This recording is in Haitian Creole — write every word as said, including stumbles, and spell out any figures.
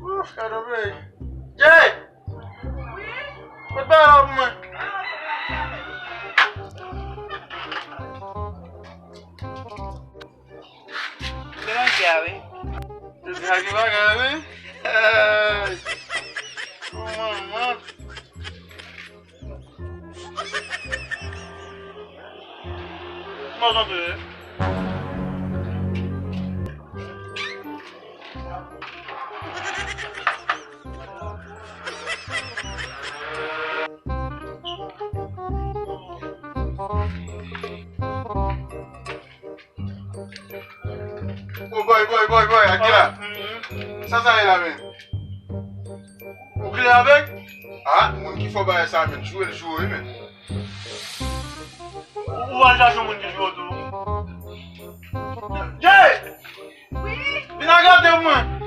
Ouf, gade yon peyi. Jay! Wi? Kot bagay la pou mwen? Mwen gen bagay, wi. Mwen gen bagay, wi. Hey! Oh, manman. Mwen kontre. Oh, boy, boy, boy, boy, Akila. Sa sa ye la, men? Ou klè avèk? Ah, moun ki fè bagay sa, men, jwe l jwe, wi, men. Ou, ou al chache yon moun ki jwe oto. Jay! Wi? Vin al gade mwen.